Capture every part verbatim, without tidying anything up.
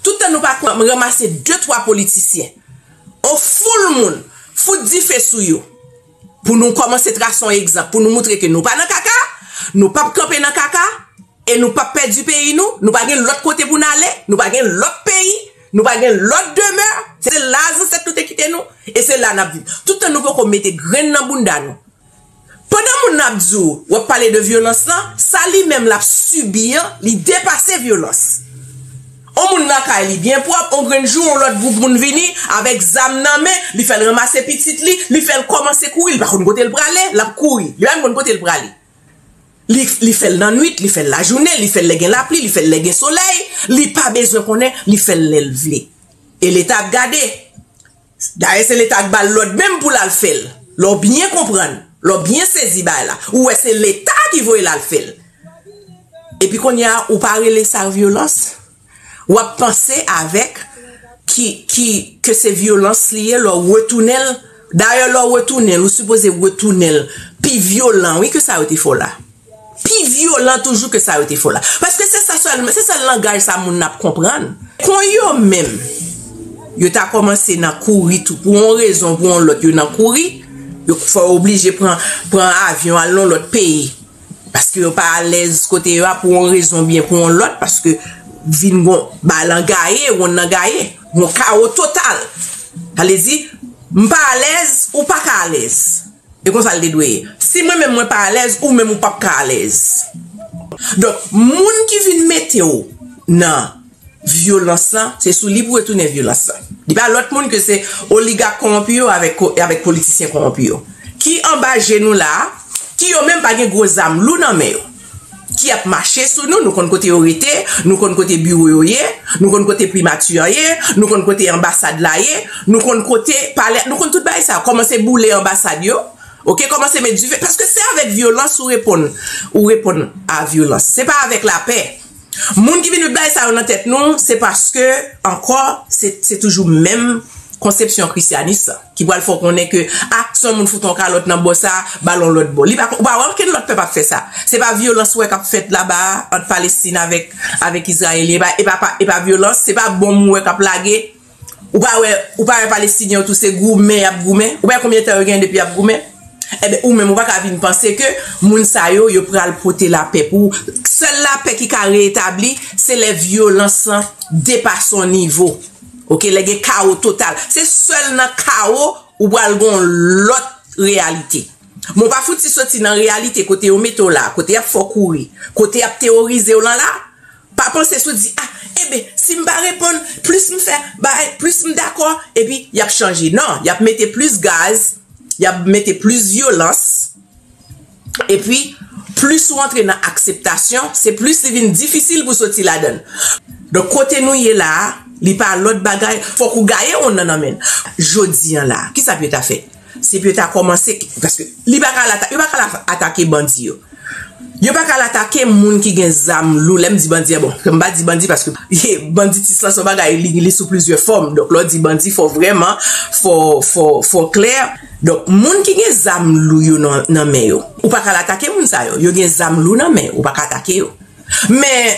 Tout tan nou pa kon ranmase de twa politisyen, on foul moun, fout dife sou yo, pou nou kòmanse trase yon egzanp, pou nou moutre ke nou pa nan kaka, nou p ap kanpe nan kaka, e nou p ap pèdi peyi nou, nou pa gen lòt kote pou n ale, nou pa gen lòt peyi, nou pa gen lòt demè, se la zansèt nou te kite nou, e se la n ap viv. Tout tan nou poko mete grenn nan bounda nou. Pandan moun nan ap di w, w ap pale de vyolans lan, sa li menm l ap sibi an, li depase vyolans. On moun lakay li byen pwòp, on grenn jou, on lòt gwoup moun vini, avèk zam nan men, li fè l ranmase pitit li, li fè l kòmanse kouri, li pa konn kote l prale, l ap kouri, li pa menm konn kote l prale. Li, li fè l nan nwit, li fè l lajounen, li fè l lè gen lapli, li fè l lè gen solèy, li pa bezwen konnen, li fè l lè l vle. E Leta ap gade. Dayè, se Leta k ba l lòd menm pou l al fè l. Lè w byen konprann, lè w byen sezi bagay la, ou wè se Leta ki voye l al fè l. Epi kounye a, ou pa rele sa vyolans? W ap panse avèk ki, ki, ke se vyolans li ye, lè w retounen l. Dayè, lè w retounen l, ou sipoze retounen l pi vyolan, wi, ke sa yo te fè w la. Pi vyolan toujou ke sa yo te fè w la. Paske se sa sèl, se sèl langaj sa moun nan ap konprann. Kon yo menm, yo ta kòmanse nan kouri tou, pou yon rezon, pou yon lòt, yo nan kouri, yo fè yo oblije pran, pran avyon al nan lòt peyi. Paske yo pa alèz kote yo a pou yon rezon byen pou yon lòt, paske vin gon bal an gaye, wonn nan gaye, gon kawo total. Sa vle di, m pa alèz, ou pa ka alèz. E konsa l te dwe ye. Si mwen menm mwen pa alèz, ou menm ou p ap ka alèz. Donk, moun ki vin mete w nan vyolans lan, se sou li pou retounen vyolans lan. Li pa lòt moun ke se oligak kowonpi yo avèk, avèk politisyen kowonpi yo. Ki anba je nou la, ki yo menm pa gen gwo zam lou nan men yo. Ki ap mache sou nou, nou konn kote yo rete, nou konn kote biwo yo ye, nou konn kote primati an ye, nou konn kote anbasad la ye, nou konn kote palè, nou konn tout bagay sa. Kòmanse boule anbasad yo, oke, kòmanse met dife, paske se avèk vyolans ou reponn, ou reponn a vyolans. Se pa avèk lapè. Moun ki vin met bagay sa yo nan tèt nou, se paske, ankò, se, se toujou menm konsepsyon krisyanis lan ki pral fè w konnen ke, a, si yon moun fout yon kalòt nan bò sa, ba l yon lòt bò. Li pa, ou pa wè okenn lòt pèp ap fè sa. Se pa vyolans ou wè k ap fèt laba a, ant Palestin avèk, avèk Izrayelyen. E pa, e pa, pa, e pa vyolans, se pa bonm ou wè k ap lage. Ou pa wè, ou pa wè Palestinyen yo tou se goumen y ap goumen? Ou pa wè konbyen tan yo gen depi y ap goumen? Enben, ou menm, ou pa ka vin panse ke moun sa yo, yo pral pote lapè pou ou. Sèl lapè ki ka reetabli, se lè vyolans lan depase yon nivo. Oke, lè gen kawo total. Se sèl nan kawo ou pral gen yon lòt reyalite. Men w pa fouti soti nan reyalite kote yo mete w la, kote y ap fè w kouri, kote y ap teworize w lan la. Pa panse sou di, a, enben, si m pa reponn, plis m fè bagay, plis m dakò, epi y ap chanje. Non, y ap mete plis gaz, y ap mete plis vyolans. Epi, plis ou antre nan akseptasyon, se plis li vin difisil pou soti ladan l. Donk, kote nou ye la a, li pa lòt bagay, fòk ou gaye wonn nan nan men l. Jodi a la, kisa pou yo ta fè? Se pou yo ta kòmanse, paske li pa ka al ata-, yo pa ka al atake bandi yo. Yo pa ka al atake moun ki gen zam lou. Lè m di bandi a, bon, m pa di bandi paske banditis lan se yon bagay, li, li sou plizyè fòm. Donk, lè w di bandi, fò w vrèman, fò, fò, fò w klè. Donk, moun ki gen zam lou yo nan, nan men yo, ou pa ka al atake moun sa yo. Yo gen zam lou nan men yo, ou pa ka atake yo. Men,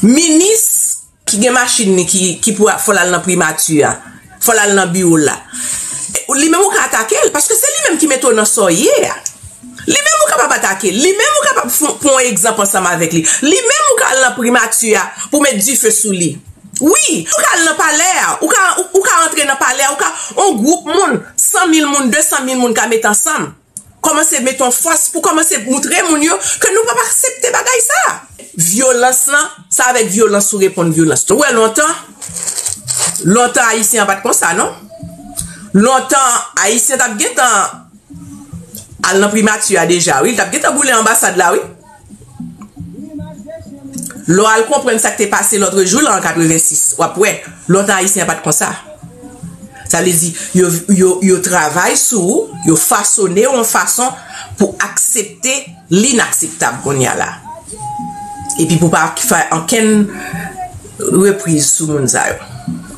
minis ki gen machin li ki, ki pou fò l al nan primati a, fò l al nan biwo l la, li menm ou ka atake l, paske se li menm ki mete w nan sa w ye a. Li menm ou kapab atake l, li menm ou kapab fon-, pran yon egzanp ansanm avèk li. Li menm ou ka al nan primati a pou met dife sou li. Wi, ou ka al nan palè a, ou ka, ou, ou ka antre nan palè a, ou ka, yon gwoup moun, san mil moun, de san mil moun ka met ansanm. Kòmanse mete yon fòs pou kòmanse moutre moun yo ke nou p ap aksepte bagay sa. Vyolans lan, se avèk vyolans ou reponn vyolans. Ou wè lontan, lontan Ayisyen an pa t konsa, non? Lontan, Ayisyen t ap gentan al nan primati a deja, wi. Li t ap gentan boule anbasad la, wi. Lè w al konprann sa k te pase lòtrejou la an katrevensis, w ap wè, lontan Ayisyen an pa t konsa. Sa vle di, yo, yo, yo travay sou ou, yo fasone w yon fason pou aksepte linakseptab kounye a la. Epi pou pa fè ankenn repriz sou moun sa yo.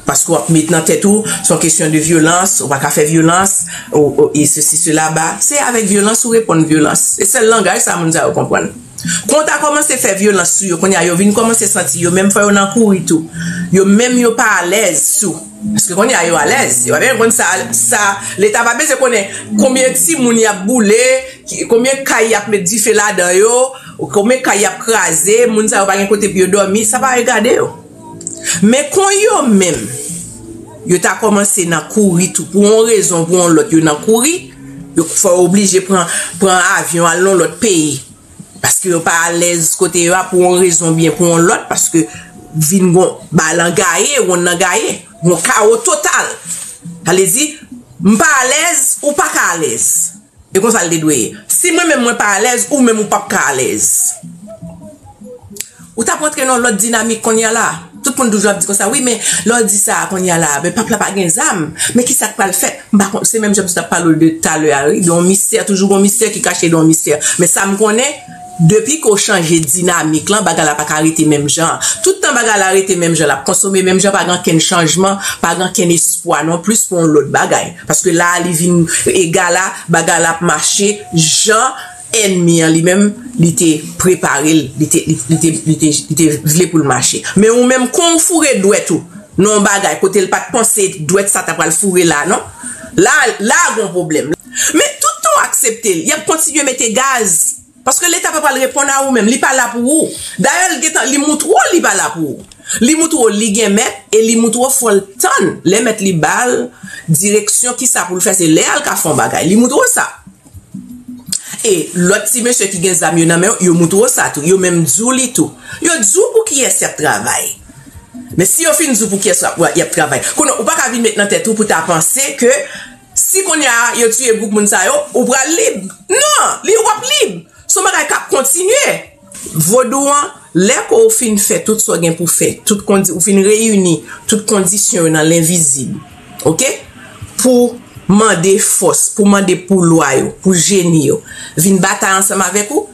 Paske w ap met nan tèt ou, se yon kesyon de vyolans, ou pa ka fè vyolans, ou, ou, e sesi, sela, ba. Se avèk vyolans ou reponn vyolans. Se sèl langaj sa moun sa yo konprann. Kon w ta kòmanse fè vyolans sou yo, kounye a yo vin kòmanse santi yo menm fò yo nan kouri tou. Yo menm yo pa alèz tou. Paske kounye a yo alèz. Yo pa bezwen konn sa, sa, Leta pa bezwen konnen konbyen timoun y ap boule, ki- konbyen kay y ap met dife ladan yo, konbyen kay y ap kraze, moun sa yo pa gen kote pou yo dòmi, sa pa regade yo. Men kon yo menm, yo ta kòmanse nan kouri tou, pou yon rezon, pou yon lòt, yo nan kouri, yo fò yo oblije pran, pran avyon al nan lòt peyi. Paske yo pa alèz kote yo a pou yon rezon byen pou yon lòt, paske vin gon bal an gaye, wonn nan gaye, gon kawo total. Sa vle di, m pa alèz, ou pa ka alèz. E konsa l te dwe ye. Si mwen menm mwen pa alèz, ou menm ou p ap ka alèz. Ou t ap rantre nan lòt dinamik kounye a la. Tout moun toujou ap di konsa, wi, men lè w di sa kounye a la, men pap la pa gen zam. Men ki sa k pral fèt? M pa konn, se menm jan m t ap pale w de talè a, wi, de yon mistè, toujou gon mistè ki kache de yon mistè. Men sa m konnen, depi ke w chanje dinamik lan, bagay la pa ka rete menm jan. Tout tan bagay la rete menm jan, l ap konsome menm jan, pa gen ankenn chanjman, pa gen ankenn espwa non plis pou yon lòt bagay. Paske la, li vin egal a bagay la ap mache jan ènmi an li menm, li te prepare l, li te, li, li te, li te, li te vle pou l mache. Men ou menm, kon w foure dwèt ou nan yon bagay kote l pa t panse dwèt sa ta pral foure la, non? La, la gon pwoblèm. Men tout tan w aksepte l, y ap kontinye mete gaz. Paske Leta pa pral reponn a ou menm, li pa la pou ou. Dayè, l gentan, li moutre w li pa la pou ou. Li moutre w li gen mèt e li moutre w fò l tann lè mèt li ba l direksyon kisa pou l fè, se lè a l ka fè yon bagay. Li moutre w sa. E lòt ti mesye ki gen zam yo nan men yo, yo moutre w sa tou. Yo menm di w li tou. Yo di w pou kiyès y ap travay. Men si yo fin di w pou kiyès y ap, y ap travay, kounye a, ou pa ka vin met nan tèt ou pou ta panse ke si kounye a yo tiye gwoup moun sa yo, ou pral lib. Non, li w ap lib. Se yon bagay k ap kontinye. Vodou an, lè ke w fin fè tout sa w gen pou fè, tout kondi, ou fin reyini tout kondisyon yo nan lenvizib, oke? Pou mande fòs, pou mande pou lwa yo, pou jeni yo vin batay ansanm avèk ou.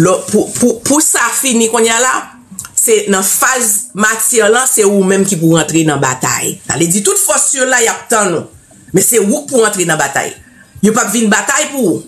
Lò, pou, pou, pou sa fini kounye a la, se nan faz matyè lan, se ou menm ki pou rantre nan batay. Sa vle di tout fòs yo la, y ap tann ou. Men se ou k pou rantre nan batay. Yo p ap vin batay pou ou.